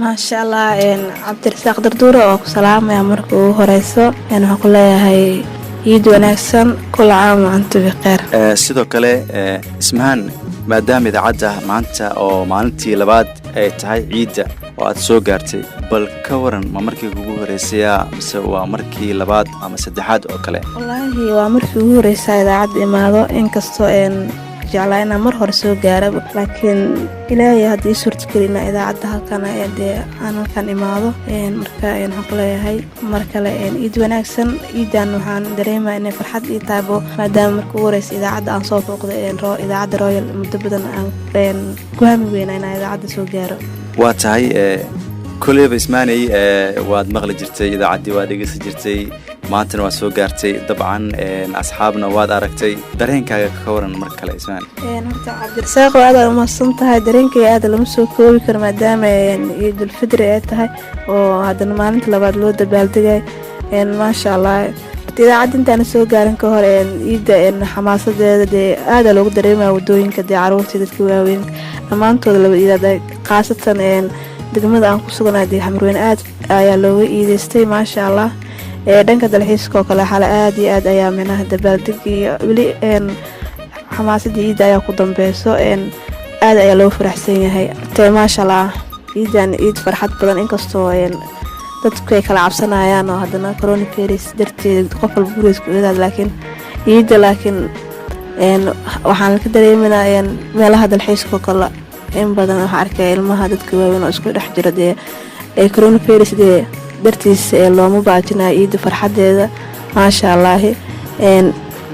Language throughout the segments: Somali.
Maasha Allah, Cabdirasaaq Darduura oo ku salaamaya marka ugu horeyso. Waxaan ku leeyahay ciid wanaagsan, كل عام وأنتم بخير. Sidoo kale, Ismahaan, maadaama idaacadda maanta oo maalintii labaad ay tahay ciidda oo aad soo gaartay, bal ka waran, ma markii kugu horeysayaa mise waa markii labaad ama saddexaad oo kale? Wallaahi waa markii ugu horeysaa idaacadda imaado, inkastoo jeclaa inaan mar hore soo gaara, laakiin Ilaahay haddii ii suurtageli inaa idaacadda halkan dee aan halkan imaado. Marka waxaan ku leeyahay mar kale ciid wanaagsan. Ciidan waxaan dareemaya inay farxad ii taabo, maadaama marka ugu horeysa idaacadda aan soo booqday, idaacadda Royal. Muddo badan aan ku hami weynaa inaan idaacadda soo gaaro. Waa tahay. Koleyba Ismaaney, waad maqli jirtay idaacaddii, waad dhegeysan jirtay, maantana waad soo gaartay, dabcan asxaabna waad aragtay. Dareenkaaga ka waran mar kale, Ismaan? Horta Cabdirasaaq, oo aad aad umahadsan tahay. Dareenkayga aad lama soo koobi karo, maadaama Ciidulfidri ay tahay oo haddana maalinta labaad loo dabaaldegay. Maasha Allah, horta idaacadda intaana soo gaarin ka hor, ciidda xamaasadeeda dee aada loogu dareemaya wadooyinka, dee caruurtii, dadka waaweyn, dhammaantooda laba iidaad. Khaasatan degmada aan ku suganahay, dee Xamarweyne, aad ayaa looga iideystay, maasha Allah. Dhanka dalxiiska oo kale, xale aad iyo aad ayaa minaha dabaaldeg iyo weli xamaasadii ciidda ayaa ku dambeyso. Aad ayaa loo faraxsan yahay te, maasha Allah. Ciidan ciid farxad badan, inkastoo dadku ay kala cabsanayaan oo haddana coronavirus darteeda qof walba gurigiis ku eedaad, laakiin ciidda laakiin waxaan ka dareeminaa meelaha dalxiiska oo kale in badan waxaa arkaya ilmaha, dadka waaweyn oo isku dhex jira. Dee coronavirus dee dartiis looma baajinayo ciidda farxadeeda, maasha Allaahi.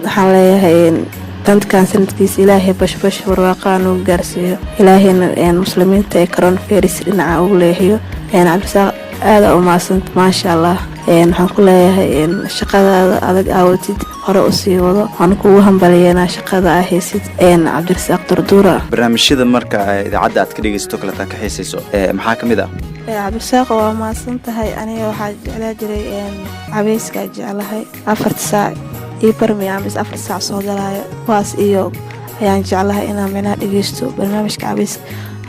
Waxaan leeyahay sanadkan sanadkiisa Ilaahay bashbash barwaaqaan uu gaarsiiyo, Ilaahayna muslimiinta ee coronavirus dhinaca ugu leexiyo. Cabdirasaaq, aada u mahadsanta, maasha Allah. Waxaan ku leeyahay shaqadaada adag aawatid hore usii wado. Waan kugu hambaliyeynaa shaqada aa haysid, Cabdirasaaq Durduura. Barnaamijyada marka idaacadda aad ka dhegeysato kaleeta ka xiisayso, maxaa ka mid ah? Cabdirasaaq, waa mahadsan tahay. Aniga waxaa jeclaa jiray cabeyska, jeclahay 4 saac iyo barmi amis 4 saac soo galaayo, kuwaas iyo ayaan jeclahay inaan micnaha dhegeysto barnaamijka cabeyska.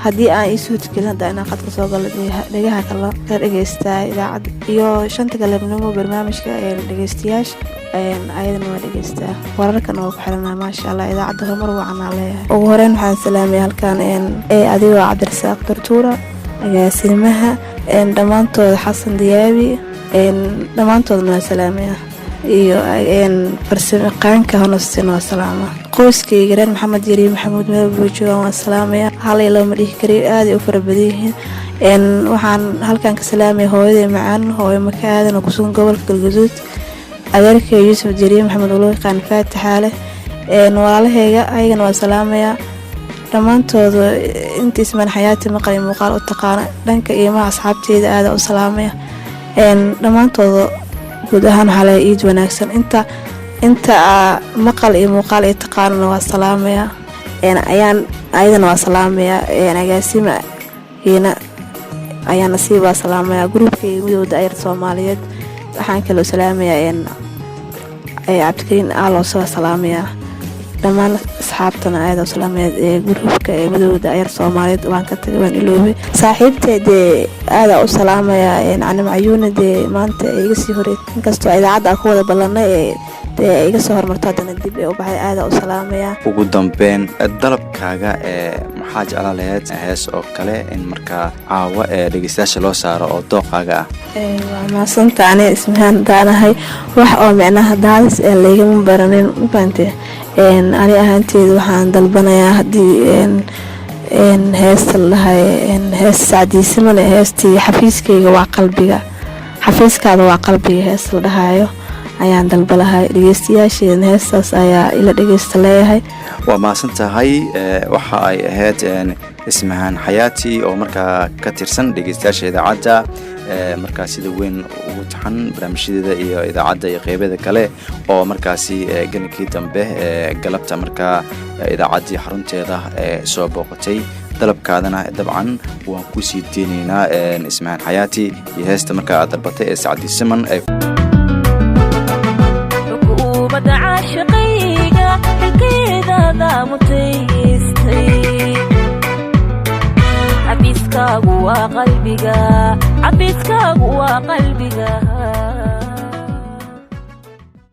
Haddii aan ii suurtagelin hadda inaan qadka soo galo, dhegaha kala ka dhegeystaa idaacad iyo 5ta galabnimo barnaamijka dhegeystayaasha, ayadana waa dhegeystaa. Wararkana waa ku xiranaa, maasha Allah. Idaacadda horumar wacanaa leeyahay. Ugu horeyn waxaan salaamay halkan adigoo Cabdirasaaq Durtuura, agaasimaha, dhammaantooda, Xasan Diyaabi, dhammaantoodna waa salaamaya, iyo farsamayaqaanka Honostin waa salaama. Qoyskayga reer Maxamed Yari Maxamuud meel buu joogaan, waa salaamaya. Hal iyo laba ma dhihi kariyo, aaday u fara badan yihiin. Waxaan halkan ka salaamaya hooyaday macaan, hooyo Maka Aadan oo kusugan gobolka Galgaduud, adeerkay Yuusuf Jariye Maxamed oo loo yaqaan Faatixaale, walaalahayga, ayagana waa salaamaya dhammaantooda. Inta Ismaan Xayaati maqal iyo muuqaal u taqaana, dhanka iimaha asxaabteyda aada u salaamaya dhammaantooda. Guud ahaan waxaa leeyahay iid wanaagsan. Inta maqal iyo muuqaal ay taqaanana waa salaamaya, ayaan ayadana waa salaamaya. Agaasima iina ayaa nasiib waa salaamaya. Gruubkayga Midowda Ayar Soomaaliyeed waxaan kaloo salaamaya. Cabdikariin Aloose waa salaamaya. Dhammaan asxaabtana aada u salaamaya ee gruubka ee Midowda Ayar Soomaaliyeed. Waan ka tagay, waan iloobay saaxiibtay, dee aada u salaamaya, Cani Macyuuna. Dee maanta iga sii horey, inkastoo idaacadda aan ku wada ballanay ee dee iga soo hormarto, haddana dib ee u baxay, aada u salaamaya. Ugu dambeyn, dalabkaaga ee maxaa jeclaan lahayd hees oo kale in markaa caawa ee dhegeystayaasha loo saaro oo dooqaaga ah? Waa mahadsanta. Ani Ismahaan daanahay, wax oo micnaha daadis ee laygama baranin, mafahante. Ani ahaanteeda waxaan dalbanayaa haddii heesta la dhahay heesta Sacdiisimane, heestii Xafiiskayga waa qalbiga, Xafiiskaada waa qalbiga, heesta la dhahayo ayaan dalbalahay. Dhegeystayaasheedna heestaas ayaa ila dhegeysta leeyahay. Waa mahadsan tahay. Waxa ay ahayd Ismahaan Xayaati oo markaa ka tirsan dhegeystayaasha idaacadda, markaa sida weyn ugu taxan barnaamijyadeeda iyo idaacadda iyo qeybeeda kale, oo markaasi gelinkii dambe galabta markaa idaacaddii xarunteeda soo booqatay. Dalabkaadana dabcan waan kusii deynaynaa, Ismahaan Xayaati, iyo heesta markaa aad dalbatay ee Sacdi Siman. Xukuumadda caashiqayga xilkeedaada mutaystay, xafiiska. Cafiskaagu waa qalbiga, cafiskaagu waa qalbiga.